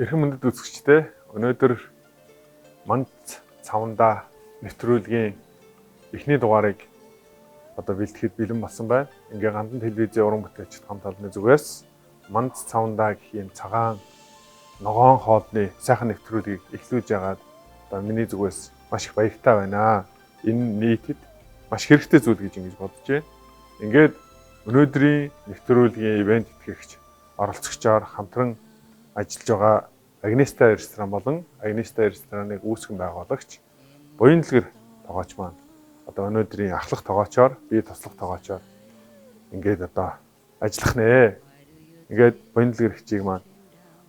Эрхэм мөндөд үзэгчдээ, өнөөдөр Манд цавандаа нэвтрүүлгийн эхний дугаарыг одоо бэлтгэхэд бэлэн болсон байна. Ингээ Гандан телевизийн уран бүтээлчид хамт олонны зүгээс Манд цавандаа гэх ийм цагаан ногоон хоолны сайхан нэвтрүүлгийг эхлүүлж ягаад одоо миний зүгээс маш их баяртай байна. Энэ нийтэд маш хэрэгтэй зүйл гэж ингэж бодож байна. Ингээд өнөөдрийн нэвтрүүлгийн ивент тэтгэгч оролцогчоор хамтран ажиллаж байгаа Агнеста ресторан болон Агнеста рестораныг үүсгэн байгуулагч Буяндэлгэр тогооч маань одоо өнөөдрийн ахлах тогоочоор, би туслах тогоочоор ингээд одоо ажиллах нэ. Ингээд Буяндэлгэр хчиг маань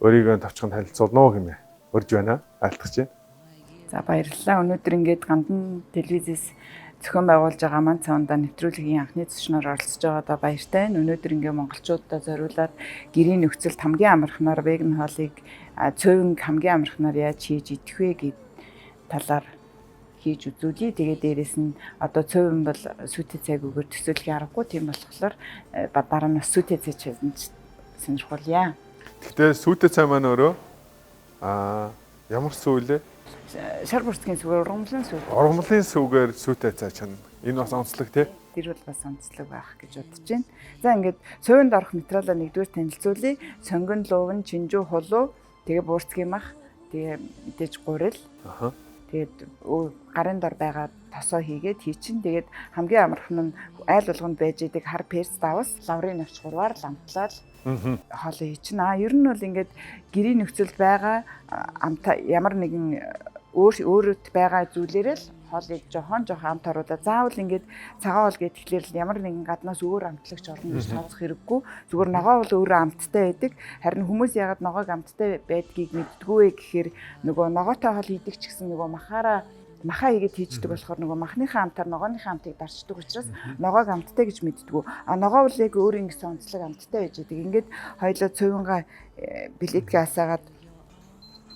өөрийгөө товчхон танилцуулна уу хэмээн урьж байна. Айлтгах чинь. За, баярлалаа. Өнөөдөр ингээд Гандан телевизээс зохион байгуулж байгаа Манд цавандаа нэвтрүүлгийн анхны зочноор оролцож байгаадаа баяртай байна. Өнөөдөр ингээд монголчуудад зориулаад гэрийн нөхцөлд хамгийн амархнаар веган хоолыг, цөвөнг хамгийн амархнаар яаж хийж идэх вэ гэд талаар хийж үзүүлье. Тэгээ дээрэс нь одоо цөвөн бол сүйтэй цайгүйгээр төсөөлхийн аргагүй. Тийм болохоор дараа нь бас сүйтэй цай чанж сонирхуулъя. Гэхдээ сүйтэй цай маань өөрөө ямар сүү лээ? Шар бүрцгийн сүгээр, ургамлын сүү. Ургамлын сүгээр сүйтэй цай чана. Энэ бас онцлог, тий? Тэр бол бас онцлог байх гэж бодож байна. За, ингээд цувинд орох материалаа нэгдүгээр танилцуулъя. Сонгон, лууван, чинжүү, хулуу, тэгээ буурцгийн мах, тэгээ мэдээж гурил. Тэгээд гарын дор байгаа тосоо хийгээд хийчин. Тэгээд хамгийн амархан нь айл болгонд байж идэг хар перц давс, лаврын навч гурваар л амтлаад хоолоо хийчин. Ер нь бол ингээд гэрийн нөхцөлд байгаа амта ямар нэгэн өөр өөрөт байгаа зүйлээрээ л хоолыг жохон жохон амт оруулаад, заавал ингээд цагаан хоол гэхлээр л ямар нэгэн гаднаас өөр амтлагч орно гэж тооцох хэрэггүй. Зүгээр ногоо бол өөрөө амттай байдаг. Харин хүмүүс ягаад ногоог амттай байдгийг мэддэггүй вэ гэхээр нөгөө ногоотой хоол хийдэг ч гэсэн нөгөө махаараа маха хийгээд хийждэг болохоор нөгөө махныхаа амтаар ногооныхаа амтыг дарчдаг учраас ногоог амттай гэж мэддэггүй. А ногоо бол яг өөр ингэсэн онцлог амттай байж байдаг. Ингээд хоёлоо цувингаа бэлэдгээ асаагаад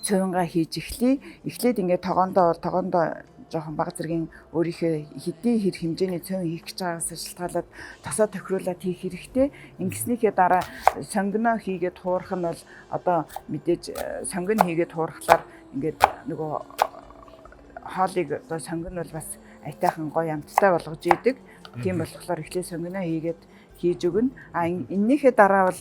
цувингаа хийж эхлэе. Эхлээд ингээд тогоондоо бол тогоондоо жоохон бага зэргийн өөрийнхөө хэдий хэр хэмжээний цувин хийх гэж байгаагаас шалтгаалаад тосоо тохируулаад хийх хэрэгтэй. Ингэснийхээ дараа сонгино хийгээд хуурах нь бол одоо мэдээж сонгино хийгээд хуурахлаар ингээд нөгөө хоолыг одоо сонгино бол бас аятайхан гоё амттай болгож идэг. Тийм болохоор эхлээд сонгино хийгээд хийж өгнө. А эннийхээ дараа бол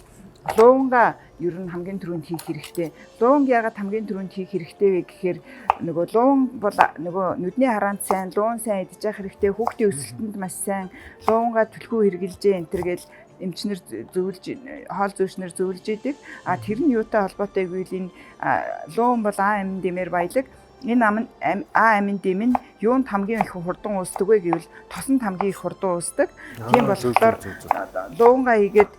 луунга ер нь хамгийн түрүүнд хийх хэрэгтэй. Луунг ягаад хамгийн түрүүнд хийх хэрэгтэй вэ гэхээр нөгөө луун бол нөгөө нүдний хараанд сайн, луун сайн идэж явах хэрэгтэй, хүүхдийн өсөлтөнд маш сайн, луунга түлхүү хэрглэжээ энэ төр гэл эмчнэр зөвлөж, хоол зүйчнэр зөвлөж идэг. А тэр нь юутай холбоотой гэвэл энэ луун бол А амин дэмээр баялаг. Энэ А амин дэм нь юунд хамгийн их хурдан үүсдэг вэ гэвэл тосонд хамгийн их хурдан үүсдэг. Тийм болохоор луунга хийгээд,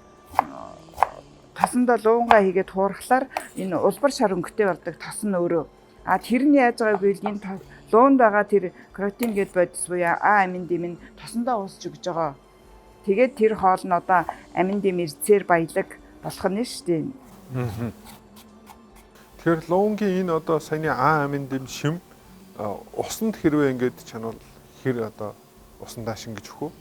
тосондоо луунгаа хийгээд хуурахлаар энэ улбар шар өнгөтэй болдог тос нь өөрөө. А тэр нь яаж байгааг гэвэл энэ луунд байгаа тэр каротин гээд бодис буюу А амин дэм нь тосондоо уусч өгж байгаа. Тэгээд тэр хоол нь одоо амин дэм эрдсээр баялаг болох нь шүү дээ. Тэгэхээр луунгийн энэ одоо саяны А амин дэм шим усанд хэрвээ ингээд чанвал хэр одоо усандаа шингэж өгөх үү?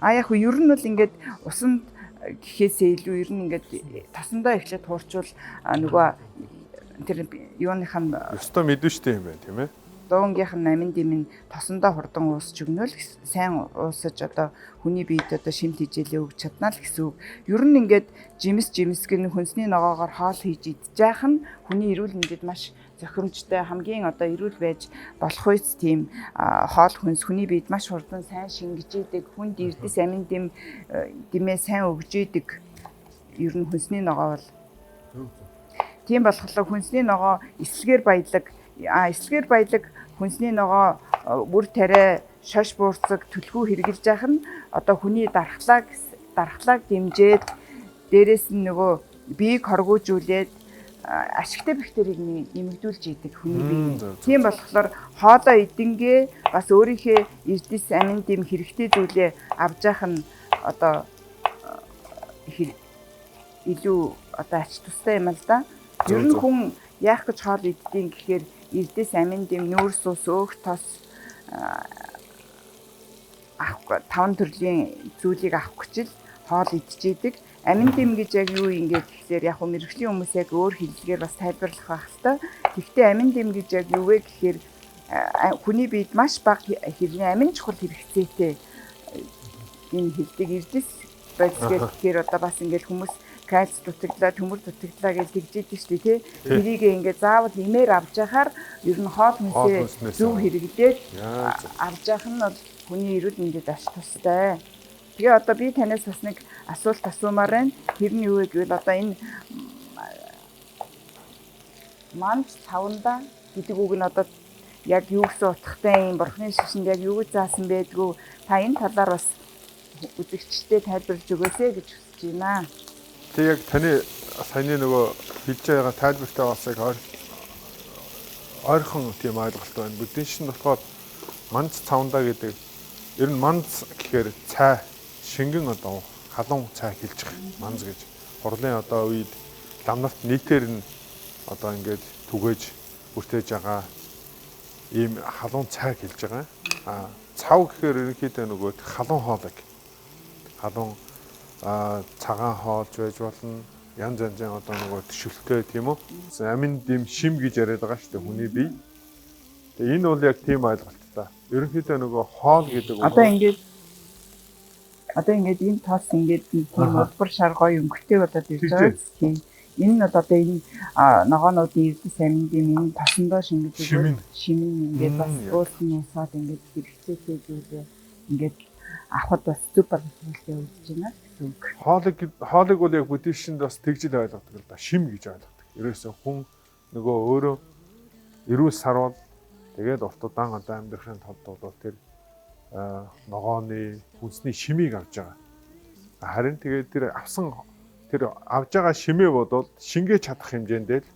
А яг хөө ер нь бол ингээд усанд гэхээсээ илүү ер нь ингээд тосондоо эхлээд хуурчвал нөгөө тэр юуных нь Ёстой мэдвэ штэ юм байна, тийм ээ? Луунгийнх нь амин дэм нь тосондоо хурдан уусч өгнө л сайн уусаж одоо хүний биед одоо шим тэжээлээ өгч чадна л гэсэн үг. Ер нь ингээд жимс жимсгэн хүнсний ногоогоор хоол хийж идэж яах нь хүний эрүүл мэндэд маш зохимжтой, хамгийн одоо эрүүл байж болох үйс тийм хоол хүнс хүний биед маш хурдан сайн шингэж идэг, хүнд эрдэс амин дэм дэмээ сайн өгж идэг. Ер нь хүнсний ногоо бол тийм болохоор хүнсний ногоо эслэгээр баялаг, эслэгээр баялаг хүнсний ногоо, бүр тариа, шаш буурцаг, түлхүү хэрглэж яах нь одоо хүний дархлааг дэмжиж, дээрэс нь нөгөө биеийг хоргуужүүлээд ашигтай бактерийг нэмэгдүүлж идэг хүний бие. Тийм болохоор хоолоо идэнгээ бас өөрийнхөө эрдэс амин дэм хэрэгтэй зүйлээ авч яах нь одоо илүү одоо ач тустай юм л да. Ер нь хүн яах гэж хоол иддэг гэхээр эрдэс амин дэм, нүүрс ус, өөх тос авах, таван төрлийн зүйлийг авах гэж л хоол идчихийдэг. Амин дэм гэж яг юу юм гээд тэгэхээр яг хөө мэргэжлийн хүмүүс яг өөр хэллэгээр бас тайлбарлах байх л та. Гэхдээ амин дэм гэж яг юу вэ гэхээр хүний биед маш бага хэрний амин чухал хэрэгцээтэй энэ хэлдэг эрдэс бодис гэхээр одоо бас ингээл хүмүүс кальц дутагдлаа, төмөр дутагдлаа гэж тэгж идэв шүү дээ, тий. Тэрийг ингээ заавал имээр авч яхаар ер нь хоол хүнсээ зөв хэрэглээд авч явах нь бол хүний эрүүл мэндэд ач тустай. Тэгээ одоо би танаас бас нэг асуулт асуумаар байна. Тэр нь юу вэ гэвэл одоо энэ манж цавндаа гэдэг үг нь одоо яг юу гэсэн утгатай юм, бурхны шашинд яг юу гэж заасан байдгүй, та энэ талаар бас үзэгчдэд тайлбарлаж өгөөсэй гэж хүсэж байна. Тэг яг таны саяны нөгөө хэлж байгаа тайлбартай бас яг ойрхон тийм ойлголт байна. Буддийн шашинд болохоор манж цавндаа гэдэг ер нь манз гэхээр цай, шингэн одоо халуун цай хэлж байгаа. Манз гэж хурлын одоо үед ламнарт нийтээр нь одоо ингээд түгээж бүртээж байгаа ийм халуун цай хэлж байгаа. А цав гэхээр ерөнхийдөө нөгөө халуун хоолыг халуун цагаан хоолж байж болно. Янз янзын одоо нөгөө төшөлтөө тийм үү? Амин дэм шим гэж яриад байгаа шүү дээ хүний бие. Тэгээ энэ бол яг тийм ойлголттой. Ерөнхийдөө нөгөө хоол гэдэг үг. Одоо ингээд энэ тос ингээд тийм улбар шар гоё өнгөтэй болоод ирж байгаа. Тийм. Энэ нь бол одоо энэ ногоонуудын эрдэс амин дэм энэ тосондоо шингэж өгөөд шимэн ингээд бас уулын усаад ингээд хэрэгцээтэй зүйлээ ингээд авахд бас зөв боловсруулалт явуулж байна гэсэн үг. Хоолыг бол яг буддизмд бас тэгж л ойлгодог л да. Шим гэж ойлгодог. Ерөөсөө хүн нөгөө өөрөө эрүүл сарвал тэгээд урт удаан одоо амьдрахын тулд бол тэр ногооны хүнсний шимийг авч байгаа. Харин тэгээд тэр авсан тэр авж байгаа шимээ бодвол шингээж чадах хэмжээнд л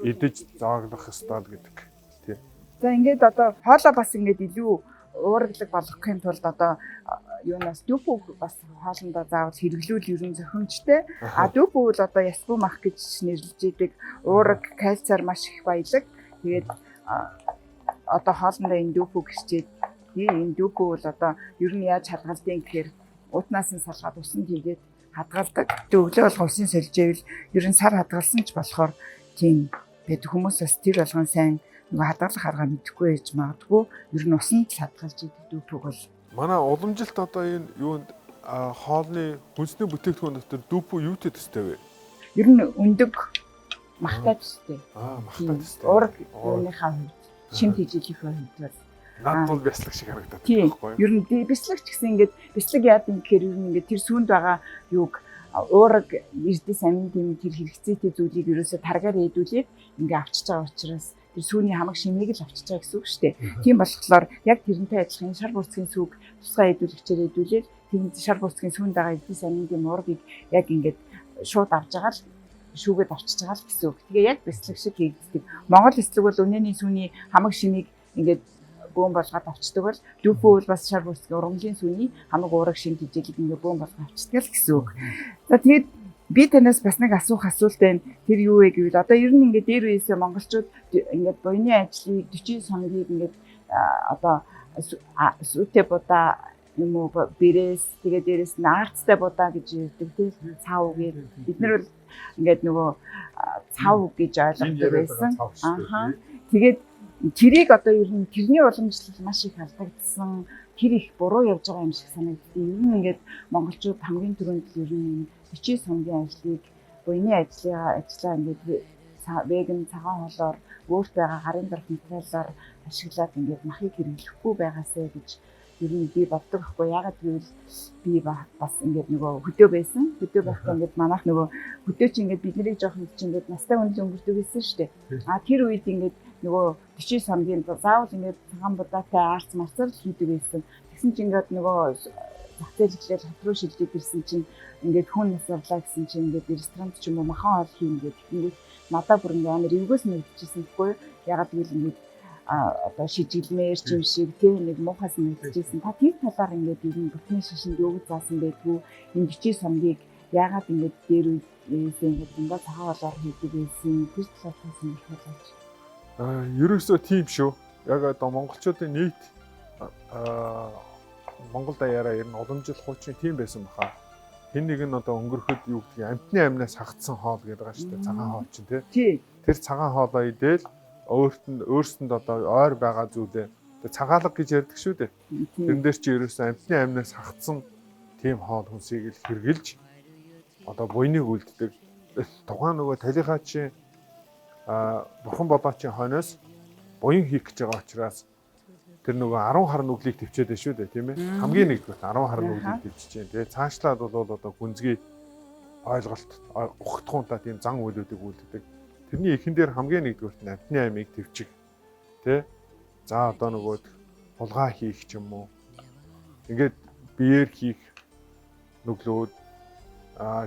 идэж зооглох ёстой л гэдэг. Тийм. За ингээд одоо хоолоо бас ингээд илүү уураглаг болгохын тулд одоо юунаас дүүпүү бас хоолндоо заавал хэрэглүүл ер нь зохимжтой. А дүүпүү бол одоо ясгүй мах гэж нэрлэж идэг. Уураг кальциар маш их баялаг. Тэгээд одоо хоолндоо энэ дүүпүү гэрчээд энэ дүүпүү бол одоо ер нь яаж хадгалдیں гэхээр утнаас нь салгаад усанд хийгээд хадгалдаг. Тэг өглөө болго усын сольж ивэл ер нь сар хадгалсан ч болохоор тийм байдаг. Хүмүүс бас тэр болгон сайн нөгөө хадгалах арга мэдэхгүй байж магадгүй. Ер нь усанд л хадгалж идэг дүүпүүг бол. Манай уламжилт одоо энэ юунд хоолны хүнсний бүтээгдэхүүн дотор дүүпүү юутай төстэй вэ? Ер нь өндөг махтай төстэй. Махтай төстэй. Уураг юуныхаа хувьд, шим тэжээлийнхээ хувьд бол над бол бяцлаг шиг харагдаад байна байхгүй юу? Ер нь бяцлаг ч гэсэн ингээд бяцлаг яад юм гэхээр ер нь ингээд тэр сүүнд байгаа юуг уураг эрдэс амин дэм тэр хэрэгцээтэй зүйлийг ерөөсө таргаар ээдүүлээд ингээ авчиж байгаа учраас тэр сүүний хамаг шимийг л авчиж байгаа гэсэн үг шүү дээ. Тийм болохоор яг тэрнтэй адилхан шар бурцгийн сүүг тусгай ээдүүлэгчээр ээдүүлээд тэр шар бурцгийн сүүнд байгаа эрдэс амин дэм уургийг яг ингээд шууд авч байгаа л шүүгээд авчиж байгаа л гэсэн үг. Тэгээ яг бяцлаг шиг хийгддэг. Монгол бяцлаг бол үнэний сүүний хамаг шимийг ингээд бөөн болгоод авчдаг бол дүүпүү бол бас шар бурцгийн ургамлын сүүний хамаг уураг шим тэжээлийг ингээ бөөн болгоод авчдаг л гэсэн үг. За тэгээд би танаас бас нэг асуух асуулт байна. Тэр юу вэ гэвэл одоо ер нь ингээ дээр үеэсээ монголчууд ингээд буйны ажлыг 40 сонгийг ингээд одоо сүйтэй будаа юм уу бэрээс тэгээ дээрээс нь арцтай будаа гэж ярьдаг тийм цав гээд бид нар бол ингээд нөгөө цав гэж ойлгодог байсан. Аха. Тэгээд тэрийг одоо ер нь тэрний уламжлал маш их алдагдсан, тэр их буруу явж байгаа юм шиг санагддаг. Ер нь ингээд монголчууд хамгийн түрүүнд ер нь 40 сумгийн ажлыг буйны ажлаа ингээд веган цагаан хоолоор өөрт байгаа гарын дарах материалаар ашиглаад ингээд махыг хэрэглэхгүй байгаасай гэж ер нь би боддог байхгүй. Ягаад гэвэл би бас ингээд нөгөө хөдөө байсан. Хөдөө байхдаа ингээд манайх нөгөө хөдөө чи ингээд бид нарыг жоохон чи ингээд настай хүнл өнгөрдөг байсан шүү дээ. А тэр үед ингээд нөгөө 40 сумгийн заавал ингээд цагаан будаатай арц марцар л хийдэг байсан. Тэгсэн чинь ингээд нөгөө зах зээл эхлээл хот руу шилжээд ирсэн чинь ингээд хүн нас орлаа гэсэн чинь ингээд ресторанд ч юм уу махан хоол хийн гэдэг. Тэгэнгүүт надаа бүр ингээд амар эвгөөс нэгдэжсэн гэхгүй юу. Ягаад гэвэл ингээд одоо шижиглмээр ч юм шиг тийм нэг муухай санагдчихсэн. Та тэр талаар ингээд ер нь бүтний шашинд юу гэж заасан байдгүй. Энэ 40 сумгийг яагаад ингээд дээр үеэсээ ингээд дандаа цагаан хоолоор хийдэг байсан. Тэр талаар та сонирхолтой. Ерөөсөө тийм шүү. Яг одоо монголчуудын нийт Монгол даяараа ер нь уламжлал хуучин тийм байсан баха. Хэн нэг нь одоо өнгөрөхөд юу гэдгийг амтны амнаас хагцсан хоол гэдэг байгаа шүү дээ. Цагаан хоол чинь тий. Тэр цагаан хоолоо идэл өөрт нь өөрсөнд одоо ойр байгаа зүйлээ цагаалга гэж ярьдаг шүү дээ. Тэрэн дээр чи ерөөсөн амтны амнаас хагцсан тийм хоол хүнсийг л хэрглэж одоо буйныг үлддэг. Тухайн нөгөө талийнхаа чинь бурхан болоочийн хойноос буян хийх гэж байгаа учраас тэр нөгөө 10 хар нүглийг төвчээд байна шүү дээ, тийм ээ. Хамгийн нэгдүгээр 10 хар нүглийг төвчж байна. Тэгээ цаашлаад бол одоо гүнзгий ойлголт ухтахуунтаа тийм зан үйлүүдийг үйлддэг. Тэрний эхэн дээр хамгийн нэгдүгээрт нь амтны амийг төвчих. Тэ? За одоо нөгөө хулгай хийх ч юм уу. Ингээд биеэр хийх нүглүүд,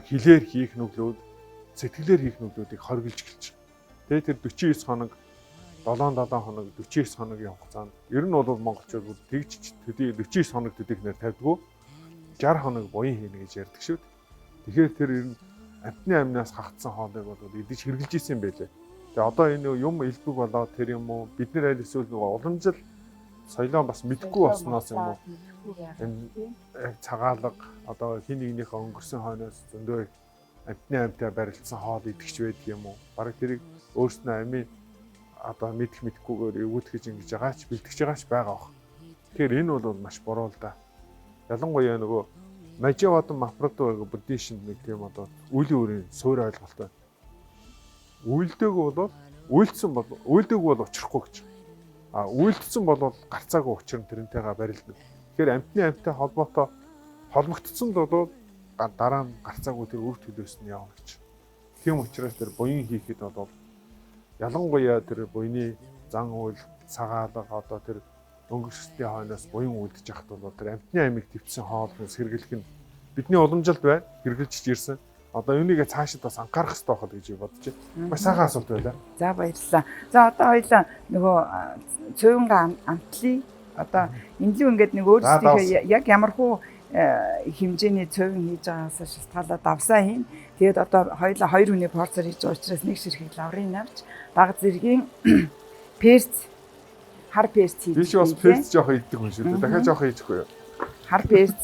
хилээр хийх нүглүүд, сэтгэлээр хийх нүглүүдийг хоригдж эхэлж байгаа. Тэгээ тэр 49 хоног 7 хоног 49 хоногийн хугацаанд ер нь бол монголчууд бүр тэгж төдий 49 хоног төдийхнээр тавьдгүй 60 хоног буян хийнэ гэж ярьдаг шүү дээ. Тэгэхээр тэр ер нь амтны амнаас хагцсан хоолыг бол идэж хэрглэж исэн юм байлээ. Тэгээ одоо энэ юм элбэг болоод тэр юм уу бид нар аль эсвэл нөгөө уламжил соёлоо бас мэдэхгүй болсноос юм уу энэ яг цагаалга одоо хин нэгнийхээ өнгөрсөн хойноос зөндөө амтны амтаа барилцсан хоол идэхч байдаг юм уу? Бараг тэрийг өөрснөө амийн одоо мэдэх мэдэхгүйгээр эвгүйтгэж ингэж байгаач бэлтгэж байгаач байгаа бох. Тэгэхээр энэ бол маш буруу л да. Ялангуяа нөгөө Мажавадан Мапрадо гэх буддишинд нэг тийм одоо үлийн үрийн суур ойлголт байна. Үйлдээгүй бол үйлдсэн бол үйлдээгүй бол учрахгүй гэж. А үйлдсэн бол гарцаагүй учрна тэрнтэйгээ барилдана. Тэгэхээр амтны амтай холбоотой холбогдсон бол дараа нь гарцаагүй тэр үр төлөөс нь явна гэж. Тийм учраас тэр буян хийхэд бол ялангуяа тэр буяны зан үйл цагаалга одоо тэр өнгөрсдийн хойноос буян үлдэж яхад бол тэр амтны амийг твцсэн хоол хүнс хэрэглэх нь бидний уламжилт байна. Хэрэглэж ирсэн. Одоо үүнийг цаашид бас анхаарах хэрэгтэй байх гэж бодож байна. Маш сайхан асуулт байлаа. За баярлалаа. За одоо хоёлаа нөгөө цуйвангаа амтлая. Одоо энэлүү ингээд нэг өөрсдийнхөө яг ямархуу хэмжээний цуйван хийж байгаагаас шалтгаалаад давсаа хийн. Тэгээд одоо хоёлаа хоёр хүний порцоор хийж байгаа учраас нэг ширхэг лаврын навч, баг зэргийн перц, хар перц хийж. Би чи бас перц жоох иддэг хүн шүү дээ. Дахиад жоох хийчихгүй юу? Хар перц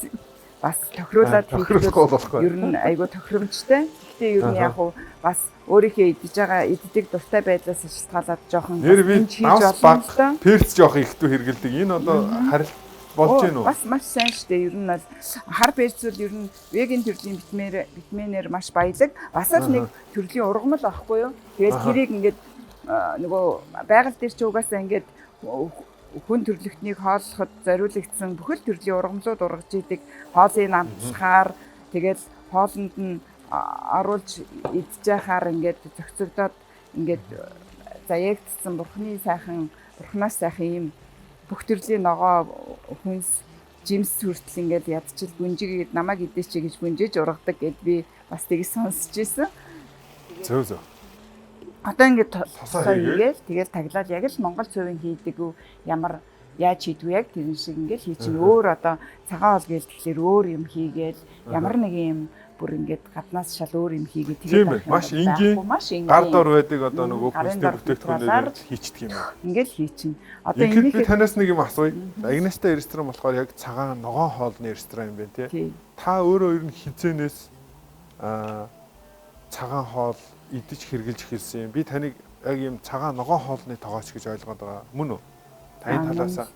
бас тохируулаад тохируулахгүй болохгүй. Ер нь айгүй тохиромжтой. Гэхдээ ер нь яг уу бас өөрийнхөө идэж байгаа иддэг дуртай байдлаас шалтгаалаад жоохон хийж болно л доо. Перц жоох ихтүү хэрэгэлдэг. Энэ одоо харилт болж гин үү? Бас маш сайн шүү дээ. Ер нь бол хар перц бол ер нь веган төрлийн битмэнээр маш баялаг. Бас л нэг төрлийн ургамал байхгүй юу? Тэгээд тэрийг ингээд нөгөө байгаль дээр чи угаасаа ингээд хүн төрлөختнийг хооллоход зориулагдсан бүхэл төрлийн ургамлууд ургаж идэг. Хоолыг амтлахаар тэгэл хоолнд нь оруулж идж яхаар ингээд зохицогдоод ингээд заяагдсан бурхны сайхан бурхнаас сайхан ийм бүх төрлийн ногоо хүнс жимс хүртэл ингээд ядчил гүнжигээд намайг идээч гэж гүнжиж ургадаг гэд би бас тийг сонсч ирсэн. Зөв зөв. Одоо ингээд тосоо хийгээл тэгэл таглаад яг л Монгол цувын хийдэг үү ямар яаж хийдгүү яг тэрэн шиг ингээд хийчин. Өөр одоо цагаан хоол гээл тэгэхээр өөр юм хийгээл ямар нэг юм бүр ингээд гаднаас шал өөр юм хийгээ тэгээд маш энгийн гар дор байдаг одоо нөгөө хүнсний бүтээгдэхүүнээр хийчдэг юм байна. Ингээд хийчин. Одоо энийг би танаас нэг юм асууя. Агнестай ресторан болохоор яг цагаан ногоон хоолны ресторан юм байна тий. Та өөрөө ер нь хизээнээс цагаан хоол идэж хэрглэж эхэлсэн юм. Би таныг яг юм цагаан ногоон хоолны тогооч гэж ойлгоод байгаа. Мөн үү? Таны талаас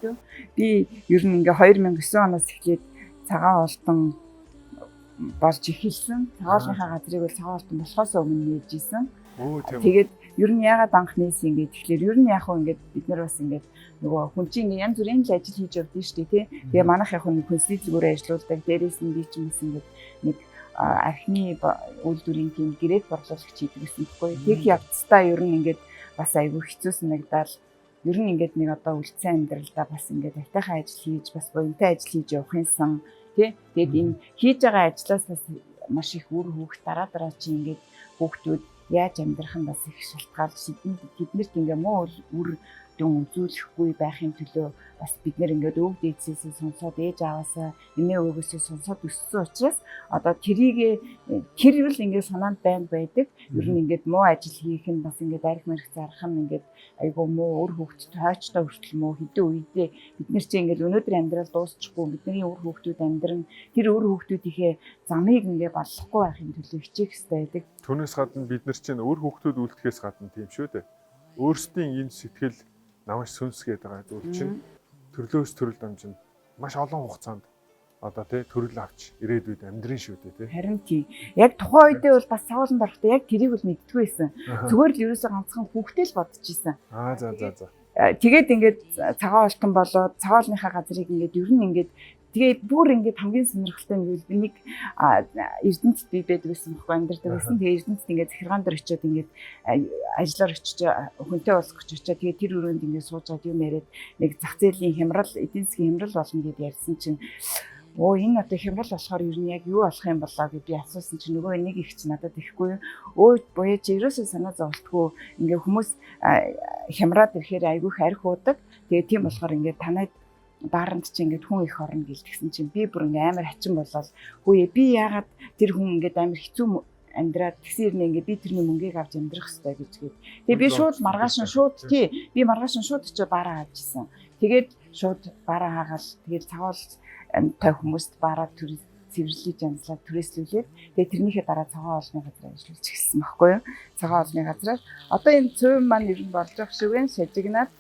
би ер нь ингээ 2009 оноос эхлээд цагаан хоолтон болж эхэлсэн. Цагаалынхаа газрыг бол цагаан хоолтон болохоос өмнө нээж исэн. Тэгээд ер нь яагаад анх нээсэн ингээд тэгэхээр ер нь яг хөө ингээд бид нар бас ингээд нөгөө хүн чинь ингээд янз бүрийн л ажил хийж явдсан шүү дээ тий. Тэгээ манайх яг нэг хүнсний дэлгүүрээр ажиллаулдаг. Дээрээс нь би ч юм бас ингээд нэг архины үйлдвэрийн тийм грек борлуулагч хийдэг гэсэн байхгүй. Тэг явцдаа ер нь ингээд бас айгүй хэцүү санагдаал ер нь ингээд нэг одоо үлдсэн амьдралдаа бас ингээд айтайхан ажил хийж бас буянтай ажил хийж явах юмсан тий. Тэгээд энэ хийж байгаа ажлаас бас маш их үр хүүхд дараа дараа чи ингээд хүүхдүүд яаж амьдрах нь бас их шалтгаалж тэднэрт ингээ муу үр дүн үзүүлэхгүй байхын төлөө бас бид нэр ингээд өвөг дээдсээс сонсоод ээж аваасаа эмээ өвгөөсөө сонсоод өссөн учраас одоо тэрийг тэр л ингээд санаанд байнга байдаг. Ер нь ингээд муу ажил хийх нь бас ингээд арх мэрх зарах нь ингээд айгүй муу, үр хөвгт тойчтой хүртэл муу, хэдэн үедээ бид нар чи ингээд өнөөдөр амьдрал дуусчихгүй, бидний үр хөвгтүүд амьдран тэр үр хөвгтүүдийнхээ замыг ингээд баллахгүй байхын төлөө хичээх хэрэгтэй байдаг. Түүнээс гадна бид нар чинь үр хөвгтүүд үлдэхээс гадна тийм шүү дээ. Өөрсдийн энэ сэтгэл намаш сүнс гэдэг байгаа зүйл чинь төрлөөс төрөл дамжин маш олон хугацаанд одоо тий төрөл авч ирээдүйд амьдрын шүү дээ тий. Харин тий. Яг тухайн үедээ бол бас савланд орохдоо яг тэрийг бол мэддэггүй байсан. Зүгээр л ерөөсөө ганцхан хүүхдээ л бодож исэн. Аа за за за. Тэгээд ингээд цагаан олтон болоод цагаалныхаа газрыг ингээд ер нь ингээд тэгээд бүр ингээд хамгийн сонирхолтой нь би нэг Эрдэнэт би байдаг байсан байхгүй, амьдардаг байсан. Тэгээд Эрдэнэт ингээд захиргаан дээр очиод ингээд ажиллаар очиж хүнтэй уулзах гэж очиод тэгээд тэр өрөөнд ингээд суужгаад юм яриад нэг зах зээлийн хямрал, эдийн засгийн хямрал болно гэд ярьсан чинь өө энэ одоо хямрал болохоор ер нь яг юу болох юм болоо гэж би асуусан чинь нөгөө нэг их чи надад ихгүй. Өө буяа чи ерөөсөө санаа зовлтгүй ингээ хүмүүс хямраад ирэхээр айгүй их арх уудаг. Тэгээ тийм болохоор ингээ танайд бааранд чи ингээд хүн их орно гэл тэгсэн чинь би бүр ингээ амар хачин болоод хүүе би яагаад тэр хүн ингээд амар хэцүү амьдраад тэгсэн хэрнээ ингээ би тэрний мөнгийг авч амьдрах хэрэгтэй гэж гээд. Тэгээ би шууд маргааш нь шууд тий би маргааш нь шууд очиж бараа авчихсан. Тэгээд шууд бараа хаагаал тэгээд цагаал той хүмүүст бараа цэвэрлэж янзлаад түрээслүүлээд тэгээд тэрнийхээ дараа цагаан хоолны газар ажиллаж эхэлсэн байхгүй юу? Цагаан хоолны газраар одоо энэ цуйм маань ер нь болж байгаа шиг байна. Шажигнаад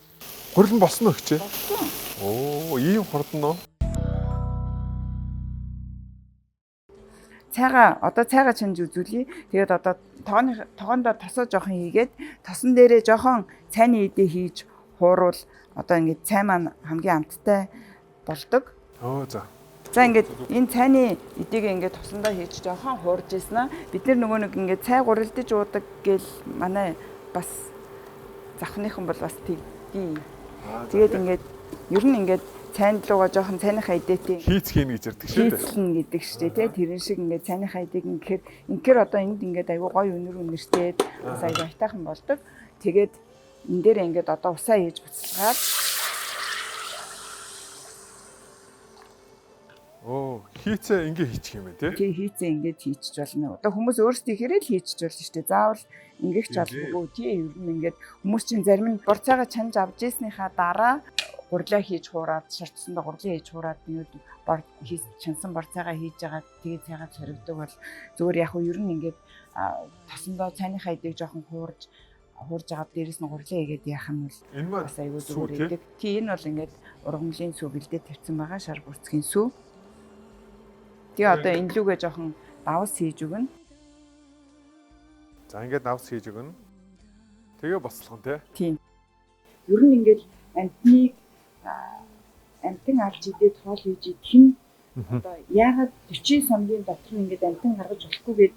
гурилан болсон уу хичээ? Болсон. Оо, ийм хурдан уу? Цайгаа одоо цайгаа чанж үзүүлье. Тэгээд одоо тогоондоо тосоо жоохон хийгээд тосон дээрээ жоохон цайны эдээ хийж хууруул одоо ингээд цай маань хамгийн амттай болдог. Оо за. За ингээд энэ цайны эдийг ингээд тосондоо хийж жоохон хуурж ийсэн аа. Бид нөгөө нэг ингээд цай гурилдаж уудаг гэл манай бас завхныхан бол бас тэгдий. Тэгээд ингээд ер нь ингээд цайнд лууга жоохон цайныхаа эдээтэй хийц хийнэ гэж ярьдаг шүү дээ. Хийцлэн гэдэг шүү дээ, тий. Тэрэн шиг ингээд цайныхаа эдийг ингээд одоо энд ингээд айгүй гоё үнэр үнэртэй бас айгүй айтайхан болдог. Тэгээд энэ дээр ингээд одоо усаа хийж буцалгаад Оо, хийцээ ингээ хийчих юм бэ тий? Тий, хийцээ ингээд хийчих болно. Одоо хүмүүс өөрсдөө ихэрээ л хийчих болно шүү дээ. Заавал ингэх ч албагүй тий. Ер нь ингээд хүмүүс чинь зарим нь борцоогоо чанж авч ийснийхаа дараа гурлаа хийж хуураад, шарцсандаа гурлаа хийж хуураад нэг бор хийс чансан борцоогоо хийж байгаа тэгээ цайгаа соригдог бол зүгээр яг уу ер нь ингээд тосондоо цайныхаа эдийг жоохон хуурж аваад дээрэс нь гурлаа хийгээд яах юм бол энэ маань бас айгүй зүгээр идэг. Тий, энэ бол ингээд ургамлын сүү бэлдээ тавьсан байгаа, шар бүрцгийн сүү. Тэгээ одоо энэ лүүгээ жоохон давс хийж өгнө. За ингээд давс хийж өгнө. Тэгээ бослогон тий. Тийм. Ер нь ингээд амтныг амтан авч идээд хоол хийж идэх нь одоо яагаад 40 сомгийн дотор нь ингээд амтан гаргаж болохгүй гээд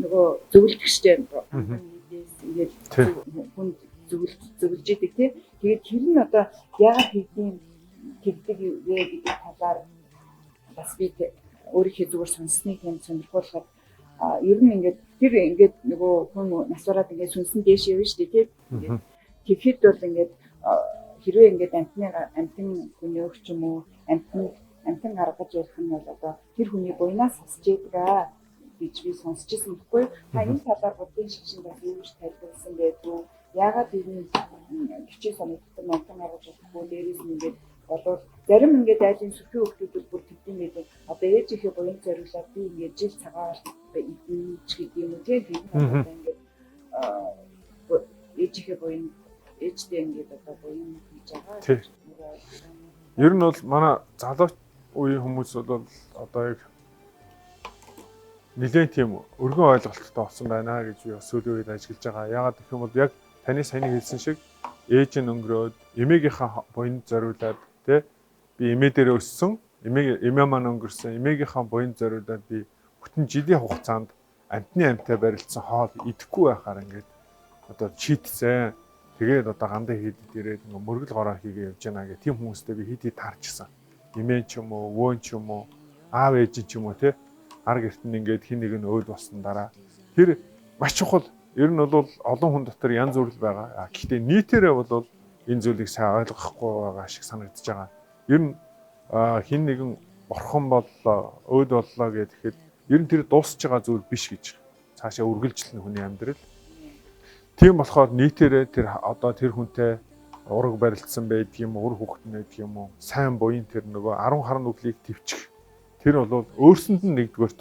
нөгөө зөвлөдөг штеп. Амтан ингээд хүн зөвлөж идэг тий. Тэгээд тэр нь одоо яагаад хийдэм тэгдэг вэ гэдэг талаар бас би өөрийнхөө зүгээр сонссныг юм сонирхуулахад ер нь ингээд тэр ингээд нөгөө хүн насвараад ингээд сүнсэн дээш явна шүү дээ тий. Ингээд тэгэхэд бол ингээд хэрвээ ингээд амтан хүнөөх ч юм уу амтан гаргаж ярих нь бол одоо тэр хүний буйнаас хасж яадаг аа гэж би сонсч ирсэн байхгүй. Та энэ талаар буддын шашин бас юу гэж тайлбарласан байдгүй. Яагаад энэ 40 сомын дотор амтан гаргаж болохгүй дээрээс нь ингээд болвол зарим ингээд айлын сүрхий хүүхдүүд бүр тэгдэм байдаг. Одоо ээжийнхээ буян зориулаад би ингээд жил цагаан идэж гэдэг юм уу тийм одоо ингээд ээжийнхээ буян ээжтэй ингээд одоо буян хийж байгаа. Ер нь бол манай залуу үеийн хүмүүс бол одоо яг нэлээд тийм өргөн ойлголттой болсон байна гэж би бас сүүлийн үед ажиглаж байгаа. Яагаад гэх юм бол яг таны саяны хэлсэн шиг ээж нь өнгөрөөд эмээгийнхээ буянд зориулаад тий би эмээ дээр өссөн, эмээ маань өнгөрсөн, эмээгийнхээ буянд зориулаад би бүтэн жилийн хугацаанд амтны амтай барилцсан хоол идэхгүй байхаар ингээд одоо шийтсэн. Тэгээд одоо гандаа хийдэд ирээд ингээ мөргөл гороо хийгээ явж байна гэх тийм хүмүүстэй би хит хит таарчсан. Эмээ ч юм уу, өвөө ч юм уу, аав ээж ч юм уу тий ар гэрт нь ингээд хин нэг нь өөл болсон дараа тэр маш чухал. Ер нь бол олон хүн дотор янз бүр л байгаа. Гэхдээ нийтээрээ бол энэ зүйлийг сайн ойлгохгүй байгаа шиг санагдаж байгаа. Ер нь хин нэгэн бурхан боллоо, өөд боллоо гэхэд ер нь тэр дуусч байгаа зүйл биш гэж цаашаа үргэлжлэнэ хүний амьдрал. Тийм болохоор нийтээрээ тэр одоо тэр хүнтэй ураг барилцсан байдаг юм, үр хүүхэд нь байдаг юм уу? Сайн буян тэр нөгөө 10 хар нүглийг төвчих. Тэр бол өөрсөнд нь нэгдүгээрт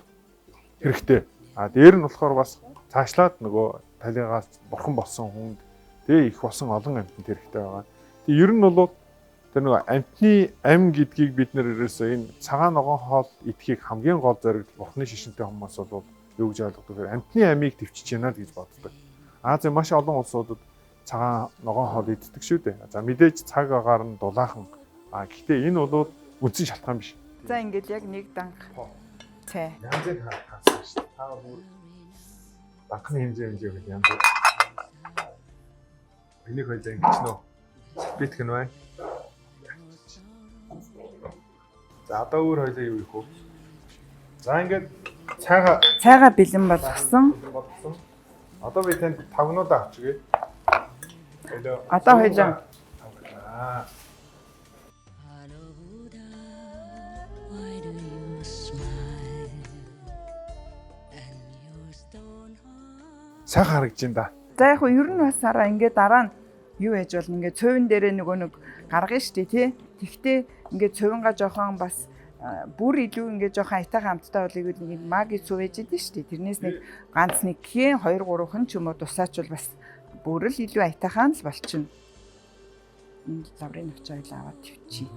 хэрэгтэй. А дээр нь болохоор бас цаашлаад нөгөө талигаас бурхан болсон хүнд тэгээ их болсон олон амьтанд хэрэгтэй байгаа. Тэгээ ер нь бол тэр нөгөө амьтны ам гэдгийг бид нэр ерөөсөө энэ цагаан ногоон хоол идэхийг хамгийн гол зорилго бурхны шишинтэй хүмүүс бол юу гэж ойлгодог вэ? Амьтны амийг төвчж байна л гэж боддог. Азийн маш олон улсуудад цагаан ногоон хоол иддэг шүү дээ. За мэдээж цаг агаар нь дулаахан. А гэхдээ энэ бол үндсэн шалтгаан биш. За ингээд яг нэг данх цай. Янзыг хаасан шүү дээ. Та бүр данхны хэмжээ хэмжээ янз. Энийг хоёлаа ингэч нөө. Битг нь байна. За одоо өөр хоёлаа юу их вэ? За ингээд цайгаа бэлэн болгосон. Одоо би танд тавгнуудаа авчиръя. Одоо хоёлаа. Сайхан харагдаж байна да. За яг хөө ер нь бас араа ингээд дараа нь юу яаж болно ингээд цувин дээрээ нөгөө нэг гаргана шүү дээ тий. Тэгтээ ингээд цувингаа жоохон бас бүр илүү ингээд жоохон аятайхан амттай болыг нэг маги цув ээж идэв шүү дээ. Тэрнээс нэг ганц нэг хэн 2 3хан ч юм уу тусаачвал бас бүр л илүү аятайхан л болчихно. Энэ лаврын навчаа хоёлаа аваад тавьчих.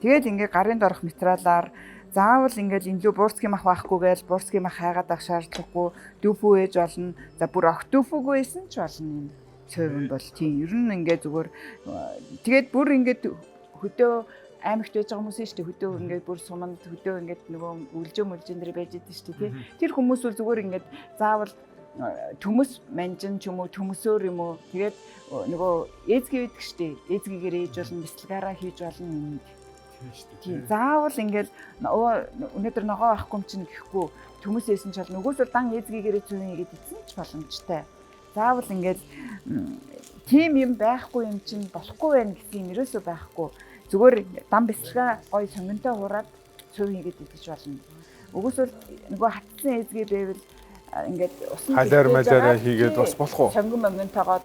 Тэгээд ингээд гарын дорох материалаар заавал ингээд энэ лүү буурцгийн мах байхгүй гээл буурцгийн мах хайгаад авах шаардлагагүй, дүүфүү ээж болно. За бүр огт дүүфүүгүй байсан ч болно энэ цувин бол тийм. Ер нь ингээд зүгээр тэгээд бүр ингээд хөдөө аймагт байж байгаа хүмүүс нь шүү дээ. Хөдөө ингээд бүр суманд хөдөө ингээд нөгөө үлжөө мүлжин дээр байж идэв шүү дээ тий. Тэр хүмүүс бол зүгээр ингээд заавал төмөс манжин ч юм уу төмөсөөр юм уу тэгээд нөгөө эзги байдаг шүү дээ. Эзгигээр ээж болно, бяцлагаараа хийж болно энийг. Тийм. Заавал ингээд өнөөдөр ногоо авахгүй юм чинь гэхгүй төмөс ээсэн ч болно. Нөгөөсөө дан эзгийгээрээ цувин хийгээд идсэн ч боломжтой. Заавал ингээд тийм юм байхгүй юм чинь болохгүй байх гэсэн юм ерөөсөө байхгүй. Зүгээр дан бяцлага гоё сонгонтой хураад цувин хийгээд идэж болно. Өгөөсөө нөгөө хатсан эзгий байвал ингээд усан халиар малиараа хийгээд бас болох уу? Сонгон монгонтойгоо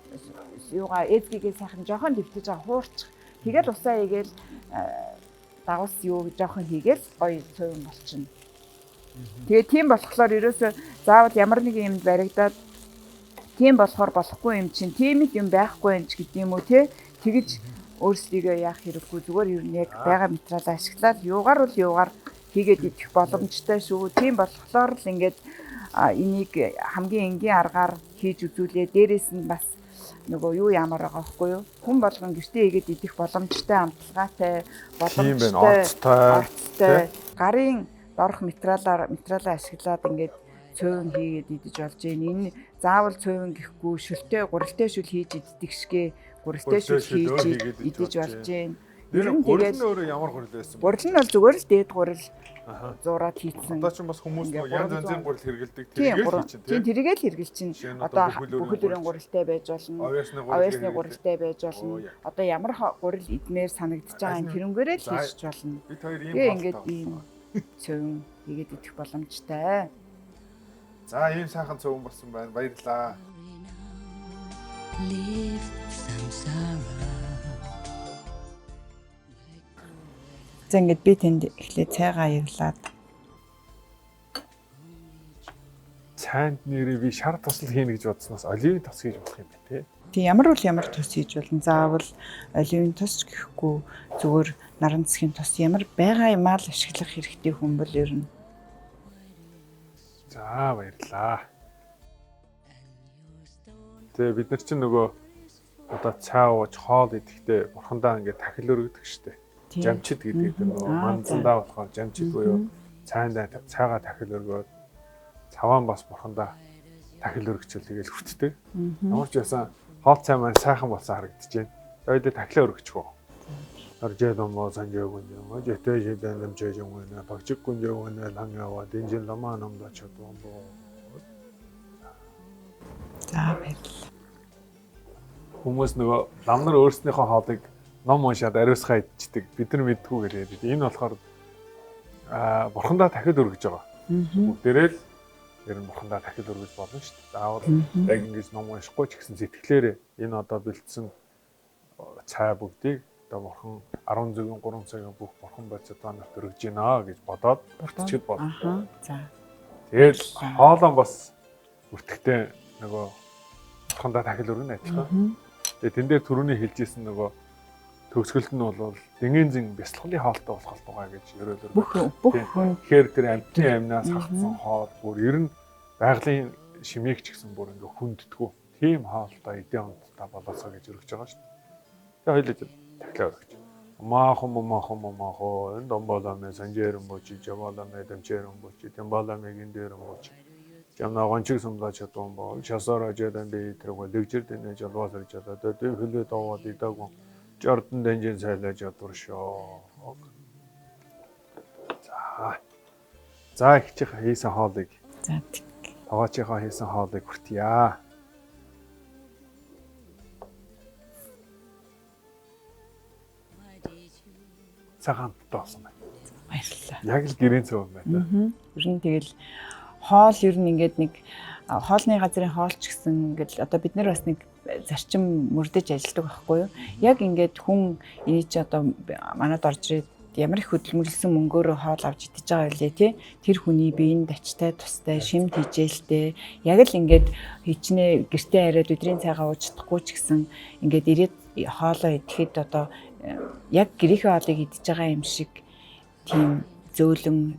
юугаа эзгийгээ сайхан жоохон дэвтэж байгаа хуурчих. Тэгэл усаа хийгээл дагус юу жоохон хийгээл гоё цувин болчихно. Тэгээ тийм болохоор ерөөсөө заавал ямар нэгэн юмд баригдаад тийм болохоор болохгүй юм чинь тийм л юм байхгүй юм ч гэдэг юм уу те тэгж өөрсдийгөө яах хэрэггүй зүгээр ер нь яг байгаа материалаа ашиглаад юугаар бол юугаар хийгээд идэх боломжтой шүү. Тийм болохоор л ингээд энийг хамгийн энгийн аргаар хийж үзүүлээ. Дээрээс нь бас нөгөө юу ямар байгаа байхгүй юу? Хүн болгон гэртээ хийгээд идэх боломжтой, амталгаатай, боломжтой, орцтой. Гарын дорх материалаа ашиглаад ингээд цувин хийгээд идэж болж гин. Энэ заавал цувин гэхгүй шөлтэй, гурилтай шүл хийж иддэг шигэ гурилтай шүл хийж идэж болж гин. Тэр гурил нь өөрөө ямар гурил байсан бэ? Гурил нь бол зүгээр л дээд гурил зуураад хийцэн. Одоо ч бас хүмүүс нөгөө янз янзын гурил хэрэгэлдэг. Тэргээл хийчин тийм. Тэргээл хэрэгэл чинь. Одоо бүхэл өрийн гурилтай байж болно. Авьяасны гурилтай байж болно. Одоо ямар гурил идмээр санагдаж байгаа юм тэрнгээрээ л хийж болно. Бид хоёр ийм ингээд ийм цувин хийгээд идэх боломжтой. За ийм сайхан цувин болсон байна. Баярлалаа. За ингээд би тэнд эхлээд цайгаа аялаад Цайнд нэрээ би шар тусал хийнэ гэж бодсноос оливын тос хийж болох юм байна тий. Тэг ямар бол ямар тос хийж болно. Заавал оливын тос ч гэхгүй зүгээр наран цэгийн тос ямар байгаа юмаа л ашиглах хэрэгтэй хүн бол ер нь. За баярлалаа. Тэгээ бид нар чинь нөгөө одоо цай ууж хоол идэхдээ бурхандаа ингээд тахил өргөдөг штеп. Жамчид гэдэг тэр нөгөө манзандаа болохоор жамчид буюу цайндаа цайгаа тахил өргөөд цаваан бас бурхандаа тахил өргөчөл тэгэл хүртдэг. Ямар ч байсан хоол цай маань сайхан болсон харагдаж байна. Тэгээд тахилаа өргөчих үү. Аржэдомо санжээгүн жэтэжэдэн лэмжэжэнгүнэ багчикгүнжээгүнэ лангява динжин ламаа намда чадвамбо. За баярлалаа. Хүмүүс нөгөө лам нар өөрснийхөө хоолыг ном уншаад ариусгаа идчихдэг. Бид нар мэддэггүй гэж яриад. Энэ болохоор бурхандаа дахид өргөж байгаа. Бүгдээрээ л ер нь бурхандаа дахид өргөж болно шүү дээ. Заавал яг ингэж ном уншихгүй ч гэсэн сэтгэлээрээ энэ одоо бэлдсэн цай бүгдийг одоо бурхан 10 зүгийн 3 цагийн бүх бурхан бодисод та нарт өргөж байна гэж бодоод бүртгэхэд болно. За. Тэгэл хоолоо бас бүртгэхдээ нөгөө бурхандаа дахил өргөнө адилхан. Тэгээ тэн дээр түрүүний хэлжсэн нөгөө төгсгөлд нь бол дэнгийн бясалгалын хоолтой болох болтугай гэж ерөөлөр. Бүх хүн. Тэгэхээр тэр амьтны амнаас хагцсан хоол бүр ер нь байгалийн шимийг ч гэсэн бүр ингээ хүнддэггүй. Тийм хоолтой эдийн унттай болоосоо гэж өргөж байгаа шүү дээ. Тэгээ хоёулаа дахлаа өргөж. Махо энэ домболамэ санжэрэн бочи жаваламэ дамчэрэн бочи тембаламэ гиндэрэн бочи жамна гончиг сумлаа чадван бол шасаар ажаадан би тэрэг лэгжэр дэнэ жалваасар жалаа дэв хөлөө даваад идагүй жордан дэнжин сайлаа чадвар шоо. За. За ихчих хийсэн хоолыг. За. Тоогоочийнхоо хийсэн хоолыг хүртье. Цагаан амттай болсон байна. Баярлалаа. Яг л гэрийн цөв юм байна. Ер нь тэгэл хоол ер нь ингээд нэг хоолны газрын хоол ч гэсэн ингээд одоо бид нар бас нэг зарчим мөрдөж ажилладаг байхгүй юу? Яг ингээд хүн эний чи одоо манад орж ирээд ямар их хөдөлмөрлөсөн мөнгөөрөө хоол авч идэж байгаа үлээ тий. Тэр хүний биеинд ачтай тустай, шим тэжээлтэй. Яг л ингээд хичнээн гэртээ хараад өдрийн цайгаа ууж чадахгүй ч гэсэн ингээд ирээд хоолоо идэхэд одоо яг гэрийнхээ хоолыг идэж байгаа юм шиг тийм зөөлөн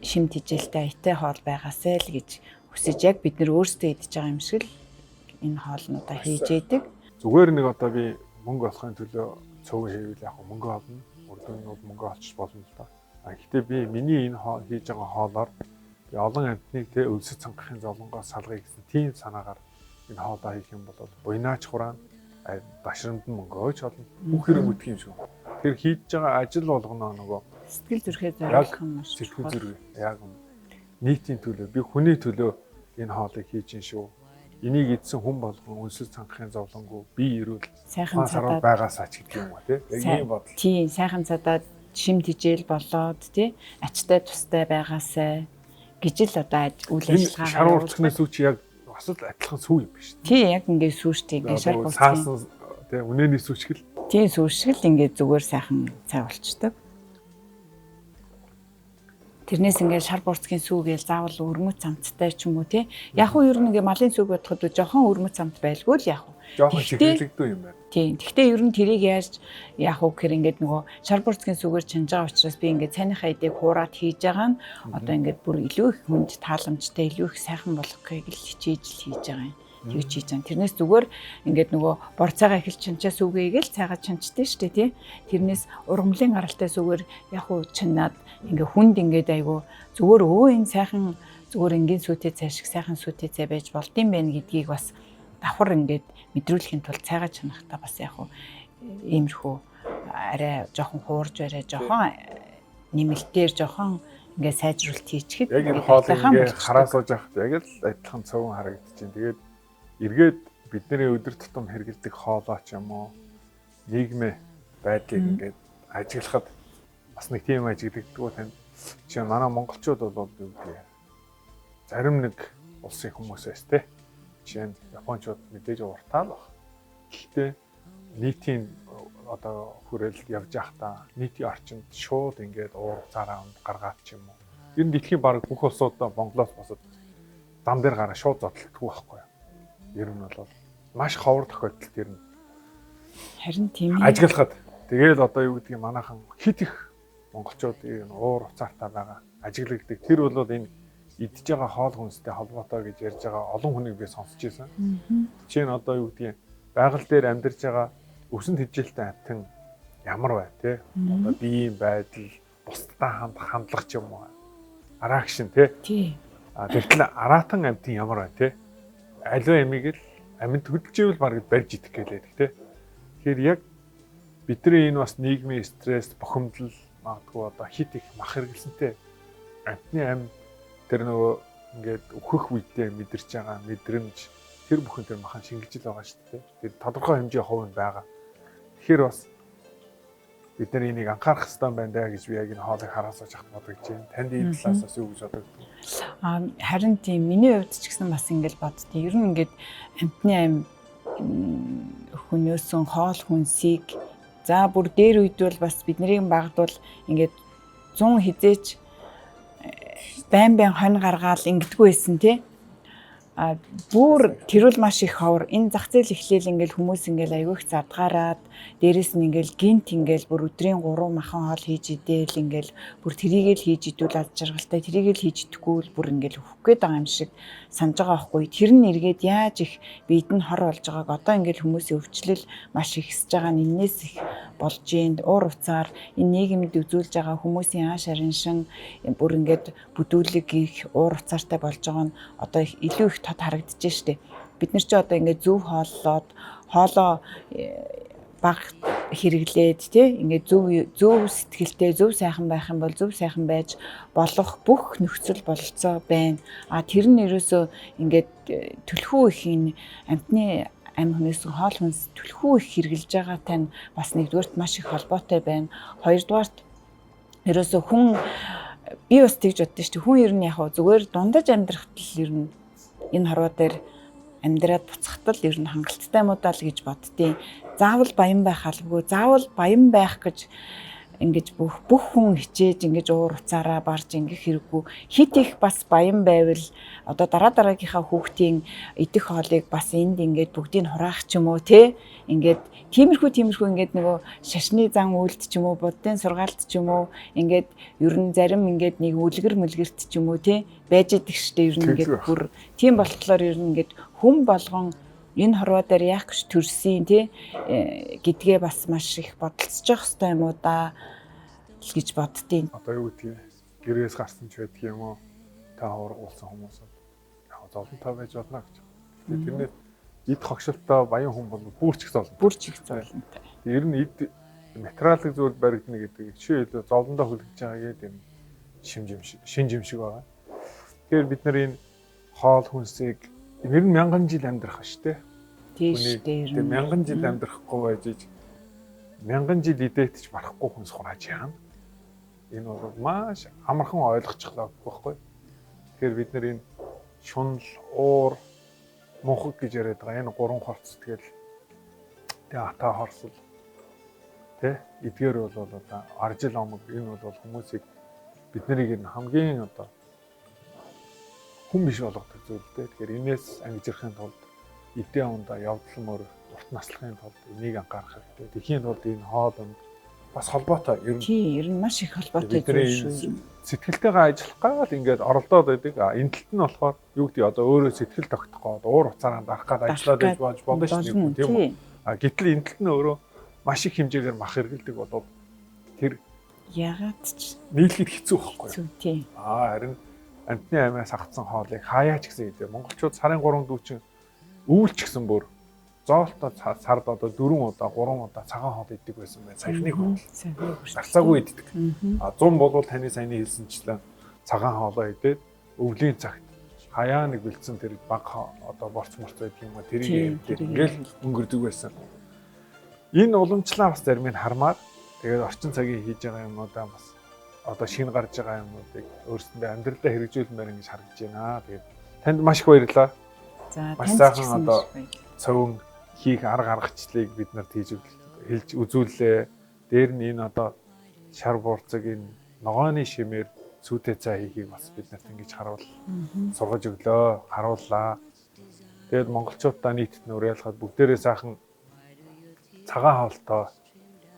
шим тэжээлтэй аятай хоол байгаасай л гэж хүсэж яг бид нэр өөрсдөө идэж байгаа юм шиг л энэ хоолнуудаа хийж яадаг. Зүгээр нэг одоо би мөнгө олохын төлөө цөв хийвэл яг мөнгө олно. Үр дүн нь бол мөнгө олчих болно л доо. А гэхдээ би миний энэ хийж байгаа хоолоор би олон амьтныг тэ өлсөж цангахын зовлонгоос салгая гэсэн тийм санаагаар энэ хоолоо хийх юм бол буйнаач хураана, дашрамд нь мөнгөөч олно. Бүх хэрэг үтгэх юм шиг. Тэр хийж байгаа ажил болгоно нөгөө сэтгэл зүрхээ зориулах юм маш сэтгэл зүрх яг нийтийн төлөө би хүний төлөө энэ хоолыг хийж ин шүү. Энийг идсэн хүн болгон өлсөж цангахын зовлонгүй би ирүүл сайхан цадаад байгаасаа ч гэдэг юм уу тий. Яг ийм бодол. Тийм, сайхан цадаад шим тэжээл болоод тий ачтай тустай байгаасай гэж л одоо үйл ажиллагаа. Шар урцгнаас үуч яг бас л адилхан сүү юм биш. Тий, яг ингээ сүүштэй ингээ шар урцган тий үнэний сүүшгэл. Тий, сүүшгэл ингээ зүгээр сайхан цай болчдөг. Тэрнээс ингээ шар бурцгийн сүү гээл заавал өрмөц амттай ч юм уу тий. Яг уу ер нь ингээ малын сүүг бодоход жоохон өрмөц амт байлгүй л яг уу. Жоохон чихэрлэгдүү юм байна. Тийм. Гэхдээ ер нь тэрийг яаж яах вэ гэхээр ингээд нөгөө шар бурцгийн сүгээр чанж байгаа учраас би ингээд цайныхаа эдийг хуураад хийж байгаа нь одоо ингээд бүр илүү их хүнд тааламжтай, илүү их сайхан болгохыг л хичээж л хийж байгаа юм. Тэгж хийж байгаа. Тэрнээс зүгээр ингээд нөгөө бор цайгаа эхэлж чанчаа сүгээгээл цайгаа чанчдээ шүү дээ тий. Тэрнээс ургамлын гаралтай сүгээр яг уу чанаад ингээ хүнд ингээд айгу зүгээр өө энэ сайхан зүгээр энгийн сүтэй цай шиг сайхан сүтэй цай байж болдсон байх гэдгийг бас давхар ингээд мэдрүүлэхийн тулд цайгаа чанахтаа бас яг уу иймэрхүү арай жоохон хуурж барай жоохон нэмэлтээр жоохон ингээ сайжруулалт хийчихэд яг энэ хоол ингээ хараа сууж байхад яг л адилхан цовон харагдчихээн. Тэгээд эргээд бидний өдөр тутам хэрэгэлдэг хоолой ч юм уу нийгмийн байдлыг ингээд ажиглахад бас нэг тийм ажиглагддаг танд. Жишээ нь манай монголчууд бол юу гэдэг зарим нэг улсын хүмүүсээс те. Жишээ нь японочууд мэдээж уртаа л баг. Гэхдээ нийтийн одоо хүрээлэлд явж байхдаа нийтийн орчинд шууд ингээд уур цаараа гаргаад ч юм уу. Ер нь дэлхийн бараг бүх улсуудаа Монголоос босод зам дээр гараа шууд зодтолдгүй байхгүй юу? Ер нь бол маш ховор тохиолдолд ер нь харин тийм ажиглахад тэгэл одоо юу гэдгийг манайхан хит их монголчууд энэ уур уцаартай байгаа ажиглагддаг. Тэр бол энэ идж байгаа хоол хүнстэй холбоотой гэж ярьж байгаа олон хүнийг би сонсч байсан. Жишээ нь одоо юу гэдгийг байгаль дээр амьдарч байгаа өвсөн тэжээлтэй амьтан ямар бай те? Одоо биеийн байдал, бусдад хандах хандлага ч юм уу. Араагшин те? Тий. А тэгтэл араатан амьтан ямар бай те? Аливаа ямиг л амьд хөдөлж ивэл бараг барьж идэх гэлээдэг те. Тэгэхээр яг бидний энэ бас нийгмийн стресс, бухимдал магадгүй одоо хит их мах хэрэглэсэнтэй амьтны ам тэр нөгөө ингээд өөхөх үедээ мэдэрч байгаа мэдрэмж Тэр бүхэн тэр махан шингэжил байгаа шүү дээ. Тэр тодорхой хэмжээ хувь нь байгаа. Тэгэхээр бас бид нар энийг анхаарах хэрэгтэй байна даа гэж би яг энэ хоолыг хараа сууж хат бодож байна. Танд энэ талаас бас юу гэж бодогдсон? Харин тийм, миний хувьд ч гэсэн бас ингэж боддیں۔ Ер нь ингээд амтны ам хүнөөсөн хоол хүнсийг за бүр дээр үед бол бас бидний багд бол ингээд 100 хизээч байн байн хонь гаргаал ингэдэггүй байсан тий. Бүр тэрүүл маш их ховор. Энэ зах зээл эхлээл ингээл хүмүүс ингээл аягүй их задгаараад, дээрэс нь ингээл гинт ингээл бүр өдрийн 3 махан хоол хийж идээл ингээл бүр тэрийгэл хийж идвэл аз жаргалтай, тэрийгэл хийж идэхгүй л бүр ингээл өөхөх гээд байгаа юм шиг санаж байгаа байхгүй. Тэр нь эргээд яаж их бид нь хор болж байгааг одоо ингээл хүмүүсийн өвчлөл маш ихсэж байгаа нь энээс их болж гин. Уур уцаар энэ нийгэмд үзүүлж байгаа хүмүүсийн ааш ариншин бүр ингээд бүдүүлэг их уур уцаартай болж байгаа нь одоо илүү их тод харагдаж штэ. Бид нар чи одоо ингээд зөв хооллоод хоолоо баг хэрэглээд тий ингээд зөв сэтгэлтэй зөв сайхан байх юм бол зөв сайхан байж болох бүх нөхцөл бололцоо байна. А тэр нь ерөөсөө ингээд түлхүү их энэ амтны ам хүнээс хоол хүнс түлхүү их хэрэглэж байгаатай нь бас нэгдүгээрт маш их холбоотой байна. Хоёрдугаарт ерөөсөө хүн би бас тэгж боддоо шүү дээ. Хүн ер нь яг зүгээр дундаж амьдрахад л ер нь энэ хорвоо дээр амьдраад буцахад л ер нь хангалттай юм уу даа л гэж боддیں۔ Заавал баян байх албагүй. Заавал баян байх гэж ингэж бүх хүн хичээж ингэж уур уцаараа барж ингэх хэрэггүй. Хит их бас баян байвал одоо дараа дараагийнхаа хүүхдийн идэх хоолыг бас энд ингээд бүгдийг хураах ч юм уу те. Ингээд тиймэрхүү ингээд нөгөө шашны зан үйлд ч юм уу, буддын сургаалт ч юм уу, ингээд ер нь зарим ингээд нэг үлгэр мүлгэрт ч юм уу те байж идэг штэ. Ер нь ингээд бүр тийм болохоор ер нь ингээд хүн болгон энэ хорвоо дээр яах гэж төрсөн тий гэдгээ бас маш их бодолцож явах хэрэгтэй юм уу да л гэж боддیں۔ Одоо юу гэдгийг гэрээс гарсан ч байдаг юм уу? Та хургуулсан хүмүүс яг зовлонтой байж болно гэж. Гэхдээ тэрнээ эд хогшилттой баян хүн бол бүр ч их зовлонтой. Бүр ч их зовлонтой. Ер нь эд материалын зүйл баригдана гэдэг жишээ илүү зовлондоо хүлэгдэж байгаа гэдэг юм шинж юм шиг байгаа. Тэгэхээр бид нар энэ хоол хүнсийг ер нь мянган жил амьдрах шүү дээ. Тийм шүү дээ. Тэгээ мянган жил амьдрахгүй байж иж мянган жил идээт ч барахгүй хүнс хурааж яана. Энэ бол маш амархан ойлгочихлоо байхгүй. Тэгэхээр бид нар энэ шунал, уур, мунхаг гэж яриад байгаа энэ гурван хорц тэгэл тэгээ ата хорсол тэ эдгээр бол одоо аржил омог энэ бол хүмүүсийг бид нарыг энэ хамгийн одоо хүн биш болгодог зүйл дээ. Тэгэхээр энээс ангижрахын тулд эдийн ундаа явдал мөр урт наслахын тулд энийг анхаарах хэрэгтэй. Тэхийн тулд энэ хоол унд бас холбоотой. Ер нь тийм, ер нь маш их холбоотой зүйл шүү. Сэтгэлтэйгээ ажиллах гал ингээд оролдоод байдаг. А энэ талд нь болохоор юу гэдэг одоо өөрөө сэтгэл тогтохгүй уур уцаараа дарах гал ажиллаад байж болно шүү дээ, тийм үү? А гэтэл энэ талд нь өөрөө маш их хэмжээгээр мах хэргэлдэг болоод тэр ягаад ч нийлэхэд хэцүү байхгүй юу? Тийм. А харин амтны амиас хагцсан хоолыг хаяа ч гэсэн идэв. Монголчууд сарын 3 дүүчин өвөл ч гэсэн бүр зоолтоо сард одоо 4 удаа 3 удаа цагаан хоол иддэг байсан байна. Саяхныг хүртэл. Зарцаагүй иддэг. А 100 болвол таны саяны хэлсэнчлэн цагаан хоолоо идээд өвлийн цагт хаяа нэг бэлдсэн тэр баг одоо борц морц байдаг юм а тэрийг иддэг. Ингээл өнгөрдөг байсан. Энэ уламжлаа бас зарим нь хармаар тэгээд орчин цагийн хийж байгаа юмнуудаа бас одоо шинэ гарч байгаа юмнуудыг өөрсөндөө амьдралдаа хэрэгжүүлмээр ингэж харагдаж байна. Тэгээд танд маш их баярлалаа. За маш сайхан одоо цовин хийх арга аргачлалыг бид нарт хийж хэлж үзүүллээ. Дээр нь энэ одоо шар буурцаг энэ ногооны шимээр сүйтэй цай хийхийг бас бид нарт ингэж харуул сургаж өглөө, харууллаа. Тэгээд монголчуудаа нийтэд нь уриалахад бүгдээрээ сайхан цагаан хоолтой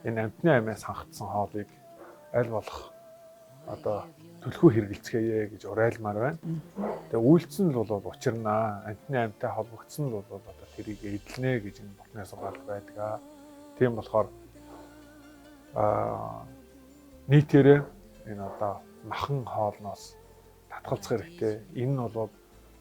энэ амтны амиас хангацсан хоолыг аль болох одоо түлхүү хэрэгэлцгээе гэж уриалмаар байна. Тэгээ үйлцэн л бол учирнаа. Амтны амтай холбогдсон л бол одоо тэрийг эдлэнэ гэж энэ бурхны сургаал байдаг. Тийм болохоор нийтээрээ энэ одоо махан хоолноос татгалзах хэрэгтэй. Энэ нь бол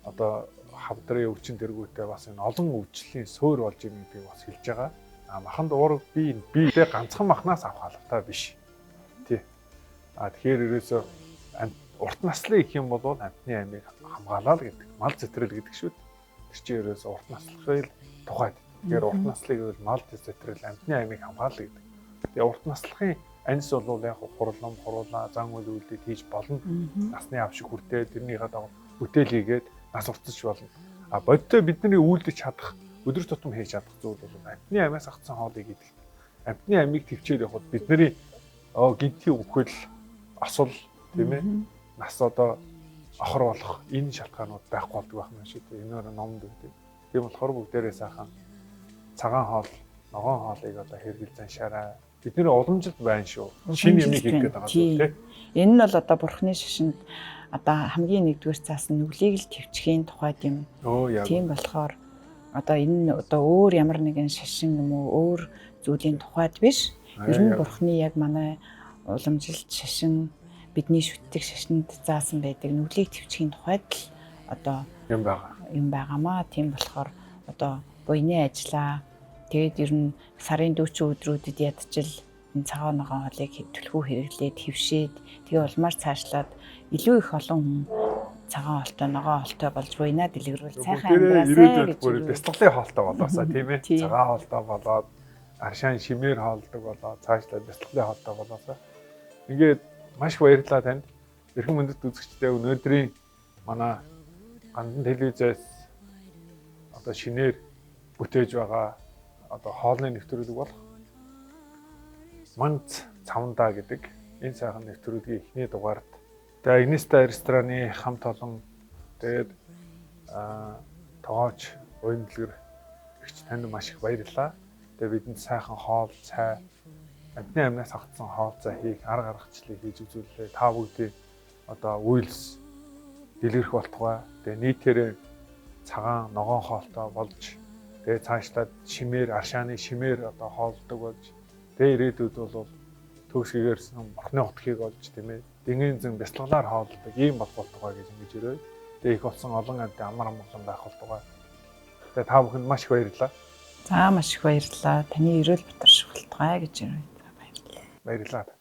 одоо хавдрын өвчин тэргүүтээ бас энэ олон өвчлөлийн суурь болж ийн гэдгийг бас хэлж байгаа. А маханд уураг би тэ ганцхан махнаас авах албатай биш. Тий. А тэгэхээр ерөөсөө урт наслын их юм бол амтны амийг хамгаалаа л гэдэг. Мал зэтрэл гэдэг шүү дээ. Тэр чинь ерөөсөө урт наслахын тухайд. Тэгэхээр урт наслыг гэвэл мал сэтрэл амьтны амийг хамгаална гэдэг. Тэгээ урт наслахын анис бол яг хурлам, хуруулаа, зан үйл үйлдэл хийж болно. Насны авшиг хүртээ тэрнийхээ дагуу бүтээл хийгээд нас уртсаж болно. А бодтой бидний үйлдэж чадах, өдөр тутам хийж чадах зүйл бол амьтны амиас агтсан хоолыг идэх. Амьтны амийг төвчээд явхад бидний гинтийн үхэл, асал тийм ээ нас одоо охор болох энэ шалтгаанууд байхгүй болдог байх юм шиг тийм. Энэ өөр номд өгдөг. Тийм болохоор бүгдээрээ сайхан цагаан хоол, ногоон хоолыг одоо хэрэгэл заншаарай. Бид нэр уламжлалт байна шүү. Шинэ юмыг хийх гээд байгаа зүйл тийм. Энэ нь бол одоо бурхны шашинд одоо хамгийн нэгдүгээр цаасан нүглийг л төвчхийн тухайд юм. Тийм болохоор одоо энэ нь одоо өөр ямар нэгэн шашин юм уу өөр зүйлийн тухайд биш. Ер нь бурхны яг манай уламжлалт шашин бидний шүтдэг шашинд заасан байдаг нүглийг төвчхийн тухайд л одоо юм байгаа. Юм байгаамаа. Тийм болохоор одоо буйны ажлаа тэгээд ер нь сарын 40 өдрүүдэд ядчил энэ цагаан ногоон хоолыг түлхүү хэрэглээд хөвшээд тэгээ улмаар цаашлаад илүү их олон хүн цагаан хоолтой ногоон хоолтой болж буйнаа дэлгэрүүл сайхан амьдраасай гэж бяцлаглын хоолтой болоосаа тийм ээ. Цагаан хоолтой болоод аршаан шимээр хоолдог болоод цаашлаад бяцлаглын хоолтой болоосаа. Ингээд маш их баярлалаа танд. Эрхэм мөндөд үзэгчдээ өнөөдрийн манай Гандан телевизээс одоо шинээр бүтээж байгаа одоо хоолны нэвтрүүлэг болох Манц цавндаа гэдэг энэ сайхан нэвтрүүлгийн эхний дугаард тэгээ Игниста рестораны хамт олон тэгээд тогооч уян дэлгэр эгч танд маш их баярлалаа. Тэгээ бидэнд сайхан хоол, цай, амьтны амнаас авсан хоол цай хийх арга аргачлалыг хийж үзүүллээ. Та бүгдийн одоо үйлс дэлгэрэх болтугай. Тэгээ нийтээрээ цагаан ногоон хоолтой болж тэгээ цаашлаад шимээр аршааны шимээр одоо хоолдог болж тэгээ ирээдүйд бол төгс гэгэрсэн бурхны утгыг олж тийм ээ дэнгийн зэн бяцлаглаар хоолдог ийм болох болтугай гэж ингэж өрөөе. Тэгээ их болсон олон амьтан амар амгалан байх болтугай. Тэгээ та бүхэнд маш их баярлалаа. За маш их баярлалаа. Таны эрүүл батар шүхэлтгай гэж өрөөе. За баярлалаа. Баярлалаа.